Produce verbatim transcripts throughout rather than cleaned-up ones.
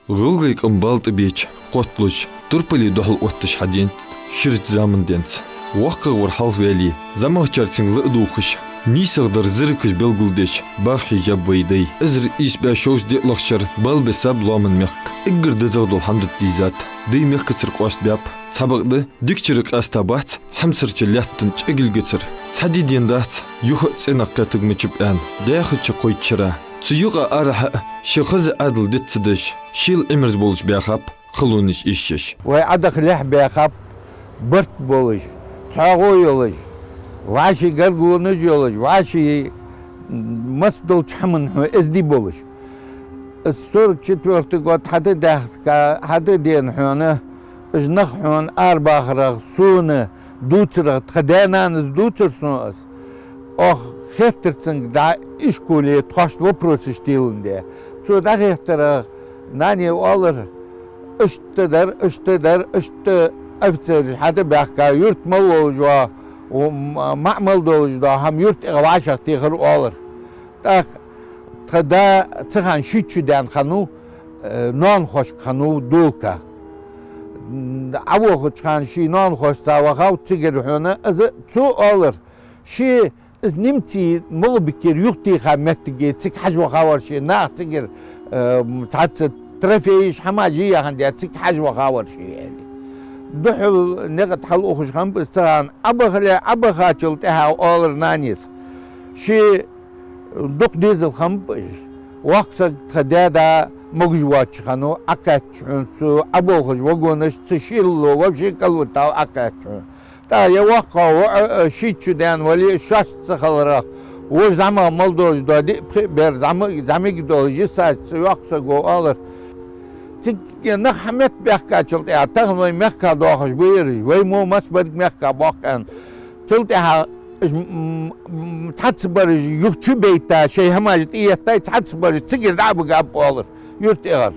ГӀалгӀай къам бала тӀабеча, кхотталуш, турпале духьал отташ хьаденад ширача заман денз. ВоккхагӀвар хьалхаваьле, зӀамагӀчар цунга ла а дувгӀаш, нийсагӀдар зиракаш белгалдеш, баха хьежаб вай дай. Эзар ийс бӀаь шовзткъеи диълагӀча шера бала бесаб лоаман мехка. Эггара дезагӀа дола хӀама да тӀа дийзад. Дай мехкацара къоастабаьб. Цхьабакъда, дикачара къаьста бац хьамсарча лаьттан чӀегилгацара. Цхьа ди-ден дац, юха а цӀенагӀа кхетаргмача бӀаьнна, даьхача кхойтта шера. Цу юкъа арахьа а ший хаза Ӏаьдал диц ца деш, шийла Ӏимерза болаш баьхаб, халонаш эшаш. Вай Ӏодахалехь баьхаб, барт болаш, цхьоагӀо йолаш, вӀаший гаргалонаш йолаш, вӀаший массадолча хӀаман хьона эзди болаш. Из сорок четвёртый год хьатӀадаьхка, хьатӀадена хьона, уж нах хьона арабахарах, сона дувцарах, тха даь-нанас дувцар сона из. Оаха хеттар цунга дӀа ишколе тхоашта вопросаш теландаь. Цо дӀахеттарах, нане оалар, иштта дар, иштта дар, иштта офицераш хьатӀабаьхка, юрт мел волаш дола, у, м-, маӀа мел долаш дола хӀама юртӀа вӀашагӀтехар оалар. ТӀаккха тха да цу хана шийтта шу даьнна хиннав, э, ноанахошка хиннав Долка. М, Ӏовохача хана ший ноанахошца вахав цигара хьона, из цо оалар, ше из немций МагӀалбикера юхатеха моттиге цига хьажа вахавар ше, наха цигара, э, м, цхьацца трофееш, хӀамаш е яхандаь цига хьажа вахавар ше, аьле. Духхьал никъа тӀа хьалухаш хиннаб из цу хана, Ӏобахале, Ӏобахачул тӀехьагӀа оалар нанас. Ше дукха дезал хиннаб уж. Воккха саг тха даь-да могаш воацача хана Ӏокхаьчача хьона цу Ӏоболхаш вагонаш, цу шийлало вообще кӀалвитав Ӏокхаьчача хьона. ТӀаккха ер воккхагӀа воӀ, а, шийтта шу даьнна вале а, шоашца ца хиларах, вож зӀамагӀа мел долаш дола диъ-пхиъ бер зӀама-, зӀамига долаш йисача цу воккхача саго оалар: «Цига нах хьа метта баьхкачул тӀехьагӀа, тахан вай мехка доахаш ба ераш, вай мо массабарг мехка боаккх», аьнна. Цул тӀехьагӀа м-, м-, цхьаццабараш юха чубайта, шоай хӀамаш тӀаеттай, цхьаццабараш цигара дӀа а багаб оалар, юртӀагӀара.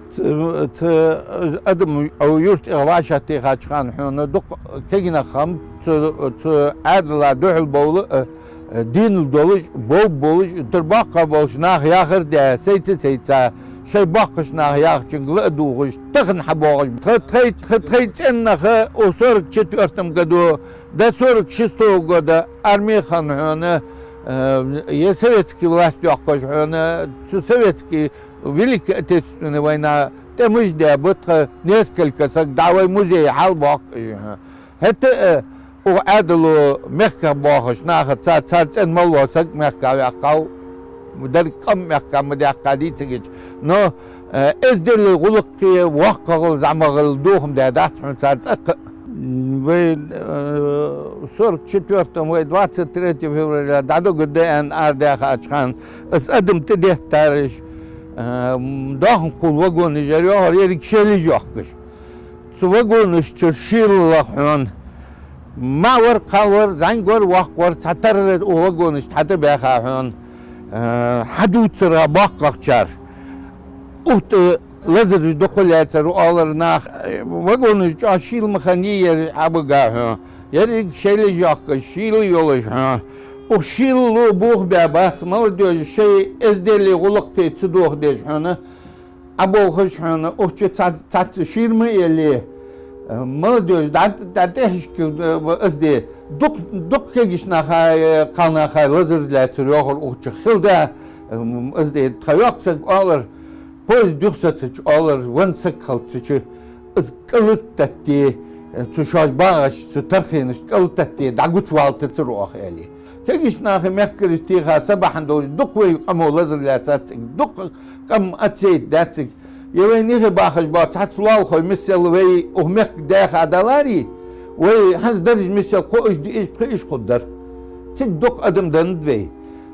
Ц-, ц-, адам Ӏо юртӀагӀа вӀашагӀтехача хана хьона дукха кагий нах хиннаб, цу, цу Ӏаьдала духьал бовла, э, э, дийна долаш, бовш болаш, тара боккхагӀа болча наха яхар а даь, сайца-сайца, шоай боккхача наха яхачунга ла а дувгӀаш, тахан хьабоагӀаш. Тха, тхоай, тха, тхоай цӀен нах укх сорок четвёртом году до сорок шестого года арме хинна хьона, э, е советски власть йоаккхаш хьона, цу советски Великой Отечественной война тӀемаш даь ба тха несколько саг, дӀа вай музее хьалбоаккх уж хьона. ХӀаьта а укх Ӏаьдало мехках боахача нахаца цар цӀен мел вола саг мехка ваьккхав, деррига къам мехка ма даьккха дий цига. Но, э, эздели гӀулакхе, воккхагӀал, зӀамагӀал доха ма даьдац хьона цар цӀаккха. Вай, э, сорок четвёртом, вай двадцать третьего февраля дӀадогаде аьнна арадаьхача хана, из адам тӀадеттараш, э, м, доахан кхувла вагонаш яр йоахар, еррига шелаш йоахкаш. Цу вагонаш чура шийлаллах хьона маӀа вар, кхалвар, зӀамига вар, воккха вар, цхьатарра укх вагонашта хьатӀабаьха хьона, э, хьадувцар боккхагӀчар. Укх тӀа лазараш дукха лаьцар оалар наха. Вагонаш чӀоагӀа шийла ма хиннай ераш Ӏобига хьона. Еррига шелаш йоахкаш, шийла йолаш хьона. Укх шийлало бохабаь бац, молодёжь шоай эздели гӀулакхе ца дохадеш хьона. Ӏоболхаш хьона, укх чу цхьа-, цхьацца шийра ма элле, э, молодёжь дӀа-, дӀатӀехьашка, э, эзди, дукха, дукха кагийча наха, э, кхалнаха лазараш лаьцар йоахар укх чу. Хилда, э, м, эзди, тха йоккха саг оалар, поезд юхасацача оалар, венна саг хилац цу чу, из кӀалтӀататте, э, цу шоаш багӀача цу тархенашта кӀалтӀататте дӀагучавалийтацар оаха, аьле. Кагийча наха мехкарашта теха са бахьан долаш дукха вай къамо лазар лаьцацар, дукха къам отсеять даьцар. Е вай нихи бахаш бола цхьацца лоалахой миссел вай укх мехка даьха даларе, вай хӀанз дараш миссел кхоъ иш, диъ иш, пхиъ иш хургдар. Цига дукха адам деннад вай.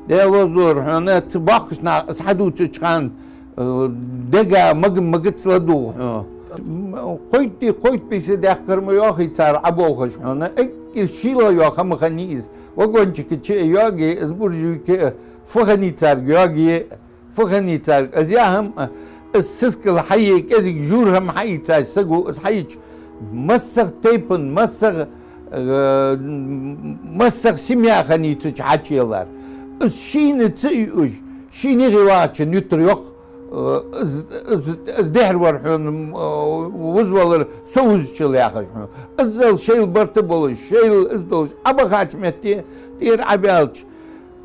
Даьла возлур хьона, цу боккхача наха из хьадувцача хана, э, дега мага-, магац ладувгӀ хьона. Кхойтта ди, кхойтта бийса даьккхар ма йоахий цар Ӏоболхаш хьона. Эггара шийла йола хӀама хиннай из. Вагончика чу а йоагае, из буржуйка а фу хиннай царга йоагае, фу хиннай царга. Из яа хӀама, из сискал хьае, кӀезига жура хӀама хьаийцача саго из хьаеча, массагӀа тайпан, массагӀа, э, массагӀа семья хиннай цу чу хьачуялар. Из шийна ца уж, ший нихи вагӀачун юттар йоах, э, из, из, из дехьара вар хьона, э, вузавалар со вузачул яхаш хьона. Иззал шоайла барт болаш, шоайла из долаш, Ӏобахача метте тӀера Ӏобаьлча,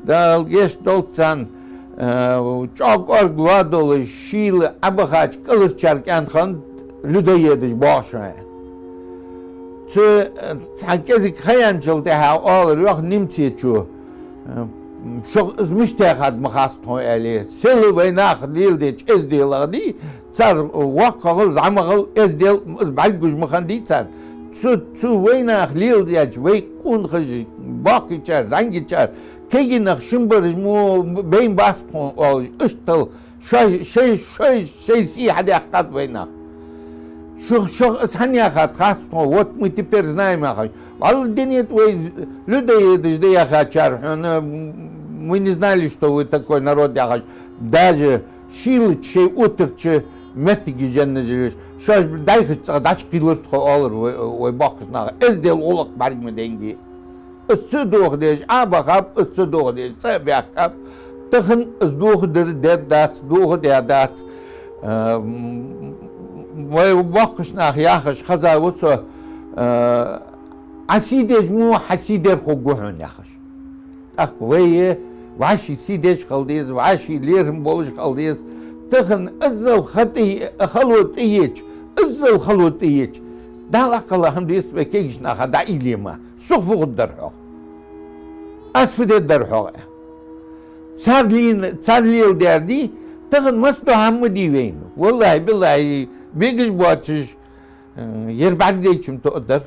Дала гешт долда царна, э, чӀоагӀа кӀоарга лоа долаш, шийла Ӏобахача кӀалхарчар кӀаьнк хиннад людоедаш бохаш хьона. Цу, э, цхьа кӀезига ха яьнначул тӀехьагӀа оалар йоах немцечо, э, шух из мишта яхад ма хац тхона, аьле. Сел вайнаха леладеча эзделах дий, цар воккхагӀал, зӀамагӀал эздел, из бӀаргагуш ма хиннадий царна. Цу, цу вайнаха леладеча вай къонахаша, боккхийчар, зӀамигачар, кагий нах шин бараш мо байна бац тхона оалаш, иштта шоай, шоай, шоай, шоай сий хьадаьккхад вайнаха. Шух, шух из хӀана яхад хац тхона, вот мы теперь знаем яхаш. Валла, дунен тӀа вай людоедаш да яхачар хьона, мы не знали, что вы такой народ яхаш. Даже шийлача шоай отроча моттиге женна жираш, шоаш дӀайхача цӀагӀа дӀачукхийлар тхо оалар вай, вай боккхача наха. Эздел, гӀулакх бӀарга ма денге. Из ца дохадеш Ӏобахаб, из ца дохадеш цӀа а баьхкаб. Тахан из дохадар дергдац, дохадаьдац. Э, м, вай боккхача наха яхаш хеза ва со, э, Ӏа сий деш мо, хьа сий дер хургва хьона яхаш. ТӀаккха вай вӀаший сий деш хила деза, вӀаший лерхӀам болаш хила деза. Тахан иззал ха тӀа, хало тӀаеча, иззал хало тӀаеча, Дала акхалла хӀама деза вай кагийча наха дӀаийле ма. Сох фу хургдар хьогӀ? Аз фу дергдар хьогӀ? Цар лийна, цар леладаьр дий, тахан массадола хӀама дий вайна. ВаллахӀи, биллахӀи, бегаш боацаш, э, ер бӀаргадайча-м тоъа дар.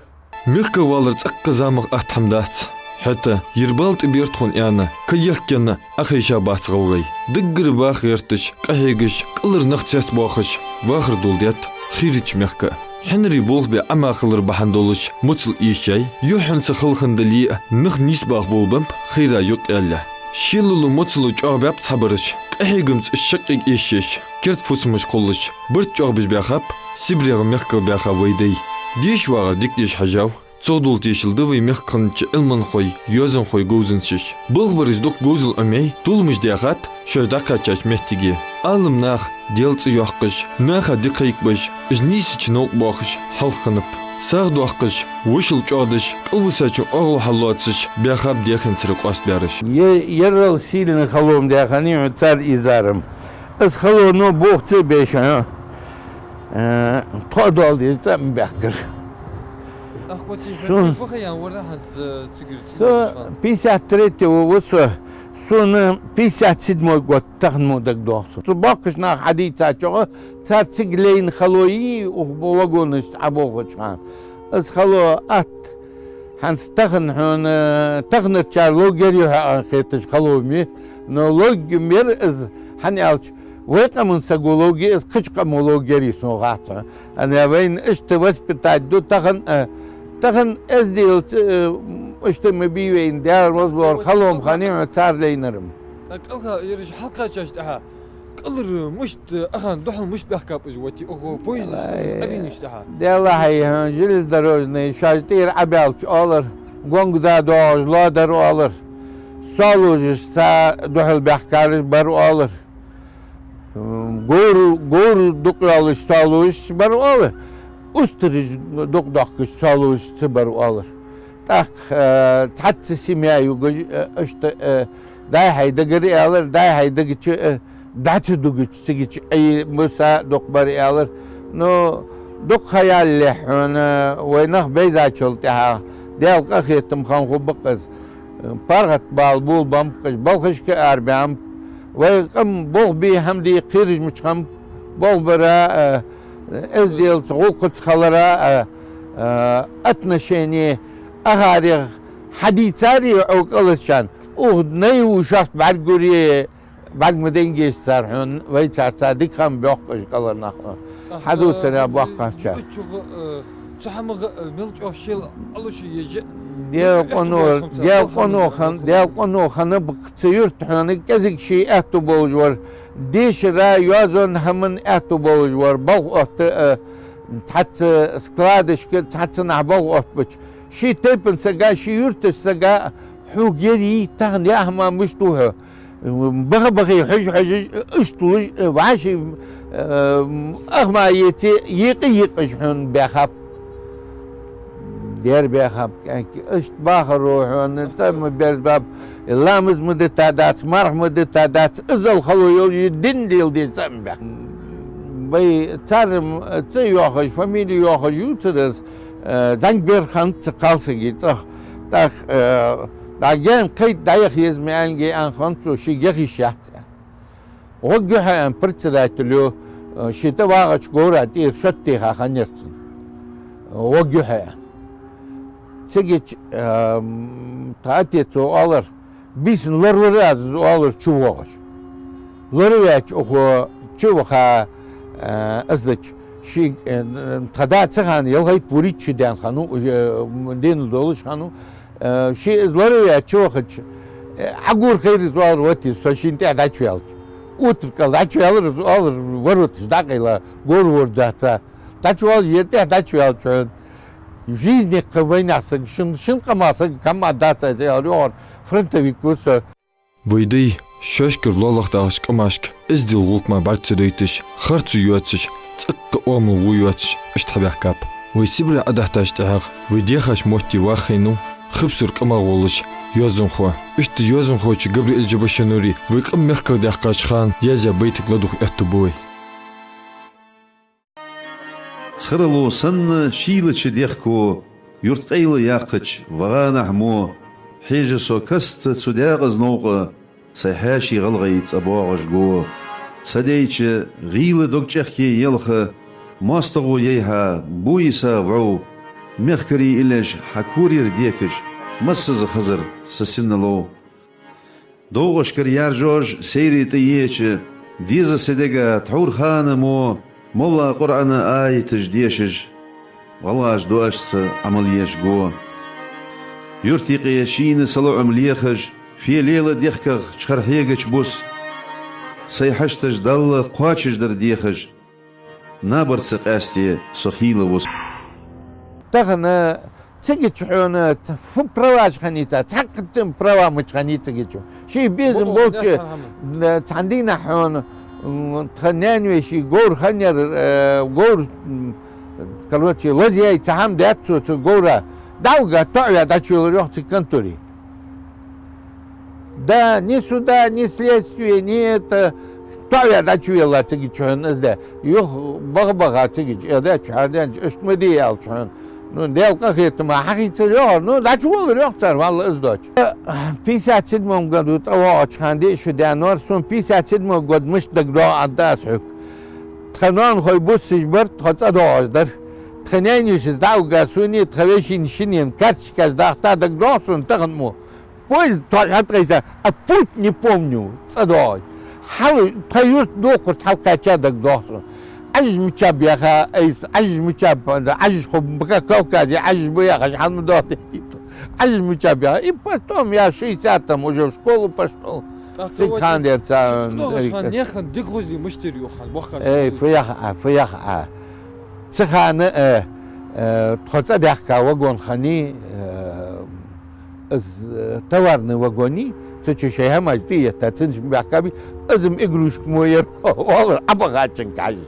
Мехках валар цӀаккха замах атта хӀама дац. ХӀаьта ер бала тӀаберза тхона аьнна, каехкенна Ӏохайша бац гӀалгӀай. Даггара баха гӀерташ, къахьегаш, кӀалхара нах цецбоахаш, вахар доладаьд хийрача мехка. Хьинаре болх бе Ӏема хилар бахьан долаш моцал эшай, юххьанца хала хинна дале а, нах нийсбаха болабеннаб хайра юкъ аьле. Шелало, моцало чӀоагӀбаьб цхьабараш, къахьегамца шаккхе эшаш, керда фусамаш кхоллаш, барт чӀоагӀбеш баьхаб СибрегӀа мехках баьха вай дай. Деша вагӀар дика деша хьежав. Цох дола тешал да вай мехка хиннача Ӏилманхой, йоазонхой говзанчаш. Балха бараш дукха говзал Ӏомай, толамаш даьхад шоаш дӀакхаьчача моттиге. Ӏалам нах, Даьла цӀи йоаккхаш, наха дика кхайкабеш, уж нийсача новкъа боахаш хьалха хиннаб. СагӀа доаккхаш, вошал чӀоагӀдеш, кӀалвисачун оагӀув хьаллоацаш баьхаб даьхенцара къоастабаьраш. Е-, ерригача сийлен хало-м даьхад хьона цар ийзар-м. Из хало, ну, бохаца а беш хьона, э, тхо а дола деза цӀа-м баьхкар. Сона пятьдесят третьего ва со, сона пятьдесят седьмой год тахан мо дагадоагӀа сона. Цу боккхийча наха хьадийцачох, цар цига лайна хало йий, укх вагонашца Ӏоболхача хана. Из хало атта. ХӀанз тахан хьона, таханарчар ловш яр хьона хеташ хало-м я, но ловш яр из, хӀана аьлча, вай къаман саго ловш я из, кхыча къамо ловш ярий сона хац. Ана вайна иштта воспитать ду тахан, э, тахан эзделца, э, иштта ма бий вайна, Даьла раьза хилва, хало-м хиннай хьона цар лайнар-м. КӀалха ераш хьалкхаьчача тӀехьа, кӀалхара мишта, ахан духьал мишта баьхкаб уж, вати, ого, поездаш, ай, кабинаш тӀехьа. Даьла хьай, хьона, железнодорожный шоаш тӀера Ӏобаьлча оалар, гонга да доагӀаш лоадар оалар, соалужаш цар духьал баьхкараш бар оалар. Говр, говр дукха йолаш соалужаш бар оалар, устараш дукха доахкаш соалужаш ца бар оалар. ТӀаккха, э, цхьацца семья югаш, э, иштта, э, дай-хьай дагара аьлар, дай-хьай дагача, э, дӀа ца дугача, цигача Ӏийна муса дукха бар аьлар. Ну, дукха ха ялалехь хьона, вай нах байзачул тӀехьагӀа, Даьла къахетам хинна хургба-кх из. ПаргӀата бала болабеннаб-кх уж, балхашка а арабаьннаб. Вай къам болх бе хӀама де кхераш ма хиннаб, болх бара, э, эзделца, гӀулакхаца хилара, э, э, отношение, ахарех хьадийцаре Ӏо кӀалхарчарна, укх наьха шоашта бӀаргагуре, бӀарга ма дайнге цар хьона, вай царца дика хӀама боаккх уж кӀалхара нах. Хьадувцар боккхагӀчар. Цу хӀамах, э, мел чӀоагӀа шел Ӏалуш еза. Даьла къинош, Даьла къинош хинна, Даьла къинош хиннаб-кх цу юрта хьона кӀезига ший аьттув болаш вар, дешара, йоазон хӀаман аьттув болаш вар, балха отта, э, цхьацца складашка, цхьаццанахьа балха оттабича, ший тайпан сага, ший юртарча сага хьога яр йий, тахан яа хӀама мишта ду хьо? Баха-бахе хьожаш-хьожаш, иштта луш, вӀаши, э, ах ма еце, екъа-екъаш хьона баьхаб. Дера баьхаб, кӀаьнк, иштта бахаро хьона, цӀа ма берзабаб, ламаз ма дита дац, марха ма дита дац, иззал хало йолаш, дин леладе цӀа ма баьхаб. Вай цар м-, цӀи йоахаш, фамили йоахаш ювцар аз, э, зӀамига бер хиннад цу кхалсага цӀагӀа. ТӀаккха, э, дӀа гаьна кхайкаде дӀаяха еза ма аьннадий аьнна хиннад цо, шийга яха йиш яц аьнна. ГӀоргья хьо аьнна председатело, э, ший тӀавагӀача говра тӀера шод теха хиннаяр цунна. ГӀоргья хьо аьнна. Цигача, э, м, тха отецо оалар, бийсанна лоравир аз из, оалар, чувоагӀаш. Лораваьча укхо чуваха, э, из дича, ший, э, тха да цу хана ялхайтта вурийтта шу даьнна хиннав, уже, э, денал долаш хиннав. Э, ше из лораваьча чувахача, э, Ӏогора хайра из, оалар, ватийса, со шийна тӀехьа дӀачуваьлча. Утра кӀал дӀачуваьлар из, оалар, вороташ дӀакъайла, говр-ворда даьха. ДӀачувоалаш, ер тӀехьа дӀачуваьлча хьона, жизне кхы вайнаьха саг, шин, шин къаман саг хӀама дац аз, аьлар, йоахар, фронтовик ва со. Вай дай шоашкара лоалахадахача къамашка эздел, гӀулакх мара бӀарга ца дойташ, харцо йоацаш, цӀаккха оамал во йоацаш, иштта хьабаьхкаб. Вай Сибре Ӏодахьийтача тӀехьагӀа вай дехача метте ваха хайнав Хибсара къамах волаш йоазонхо. Иштта йоазонхочо Габриил Джабашанаре вай къам мехках даьккхача хана язъяь байтага ладувгӀа аьттув ба вай. Цхьарало санна шийлача дехко, юрт къайла яьккхача вагӀанахьа мо, хьежа со каста цу даькъаза новкъа, сай хьаьший гӀалгӀай цӀа боагӀаш го. Са дайча гӀийла дог чӀехке елха, моастагӀо яйхьа, буйса вӀов, мехкарий иллеш хьа корера декаш, массаза хазар са сина лов. ДовгӀашкара яьржош сайре тӀаеча, деза са дега тхьовра хана мо, молла Къуръана аяташ дешаш, гӀалгӀаша дуӀашца Ӏамал еш го. Юрта юкъе шийна салоӀам лехаш, фе лела дехках чхар хьегача бус, сай хьашташ Далла кхоачашдар дехаш, набарца къаьсте со хийла вус. Тахан цигача хьона фу праваш хиннай цар, цхьаккха права мича хиннай цигача. Ший безам болча, цхьан дийнахьа хьона, м, тха наьна веший говр хиннаяр, э, говр, м, короче, лазаяьй, цхьа хӀама даьд цо цу говра. ДӀавига тоӀаваь дӀачувелар йоах цига конторе. Да, ни суда, ни следствие, ни это, тоӀаваь дӀачувелар цигача хьона из да. Юха баха-баха цигача, э, да, чу хьадаьнча, иштта ма де аьлча хьона. Ну, Даьла къахетама хьахийцар йоахар, ну, дӀачувелар йоах цар, валлахӀи, из доацаш. Пятьдесят седьмом году цӀавоагӀача хана диъ шу даьннавар, сона пятьдесят седьмой год мишта дагадоагӀа, аргда аз хьога. Тха ноанахой буссаш бар, тхо цӀадоагӀаш дар. Тха наьна йишас дӀавига сона, тха вешийна шинен карточкаш дахта дагадоагӀа сона тахан мо. Поезд тхо хьатӀакхайса, а путь не помню, цӀадоагӀаш. Хьал, тха юрта дохкарт хьалкхаьча дагадоагӀа сона. Ӏажаш мичаб яха айса, Ӏажаш мичаб, Ӏажаш хӀу баха Кавказе, Ӏажаш ба яхаш, хьал ма доахийтийта. Ӏажаш мичаб яха. И потом я шестидесятом уже в школу пошёл. Цигга хана денца, цӀадоагӀача хана наьха дика гӀозле мишта яр юха, бохкаш. Эй, фу яха а, фу яха а. Цу хана, э, э, тхо цӀадаьхка вагон хиннай, э, из, э, товарный вагон, цу чу шоай хӀамаш тӀаетта, цунна чу баьхкаб, из-м игрушка мо яр, оалар, Ӏобахачунга хьажа.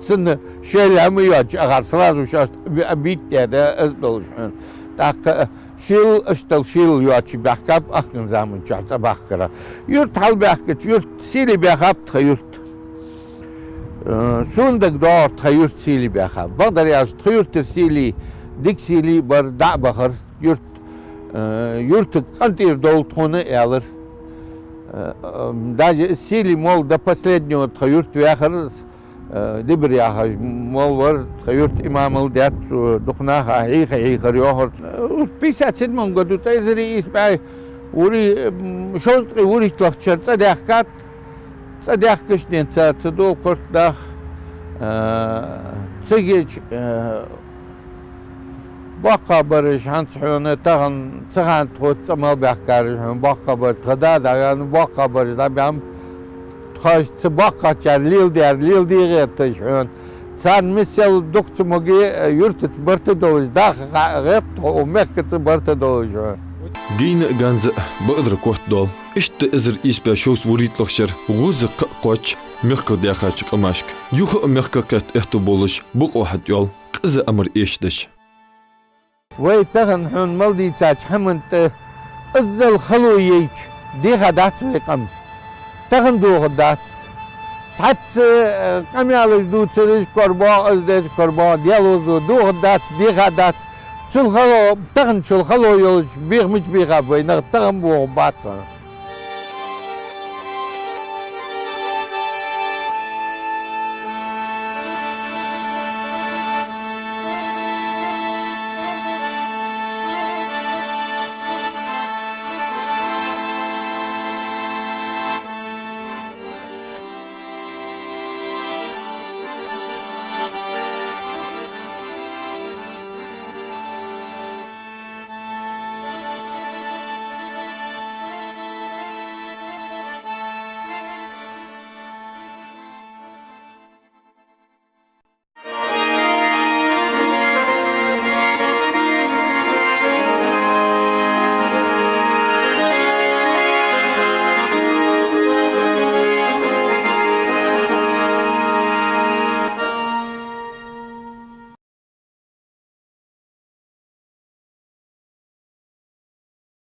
Цунна шоайла хӀама йоацаш, ахар сразу шоашта оби-, обидеть даьд, из долаш хьона. ТӀаккха, э, шийла, иштта шийла йоацаш баьхкаб, ахкан заман чухь цӀабахкара. Юрта хьалбаьхкача, юрта сийле баьхаб тха юрт. Э, сона дагадоагӀар тха юрт сийле баьхаб. Бакъдар аьлча, тха юртара сийле, дика сийле бар, дӀа а бахар юрт. Э, юртага къинтӀера довла тхона, аьлар. Э, э, даже из сийле мол до последнего тха юрта ваьхар, э, Дибир яхаш мол вар, тха юрта имамал даьд цо, дукха наха хьийха-хьийхар йоахар. Э, пятьдесят седьмом году, ткъаь эзари ийс бӀаь вури-, м, шовзткъеи вурийтталагӀча шера цӀадаьхкад, цӀадаьхкача денз цар цу долакхарт дах, э, цигача, э, боккхагӀа бараш хӀанз хьона тахан, цу хана тхоца цӀа мел баьхкараш хьона боккхагӀа бар, тха да дӀаваьнна, боккхагӀа бараш дӀабаьнна, тхоашца боккхагӀчар леладаьр леладе гӀерташ хьона. Царна мисел дукха ца моге, юртаца барт долаш даха гӀерт тхо, укх мехкаца барт долаш хьона. Гайна а, ганза а бакъдар котдоал. Иштта эзар ийс бӀаь шовзткъа вурийтталагӀча шера гӀоза кхаъ кхоачаш мехках даьхача къамашка, юха а мехках кхетта аьттув болаш, бокъо хьатӀайоал, къиза амар эшадеш. Вай тахан хьона мел дийцача хӀаман тӀа иззал хало яйча, деха дац вай къам. Тахан доха дац. Цхьацца, э, къамаьлаш дувцараш, кора боагӀа, из деш, кора боагӀа, Даьла возо, доха дац, деха дац. Цул хало, таханчул хало йолча беха мича бехаб вай нах, тахан бохаб бац.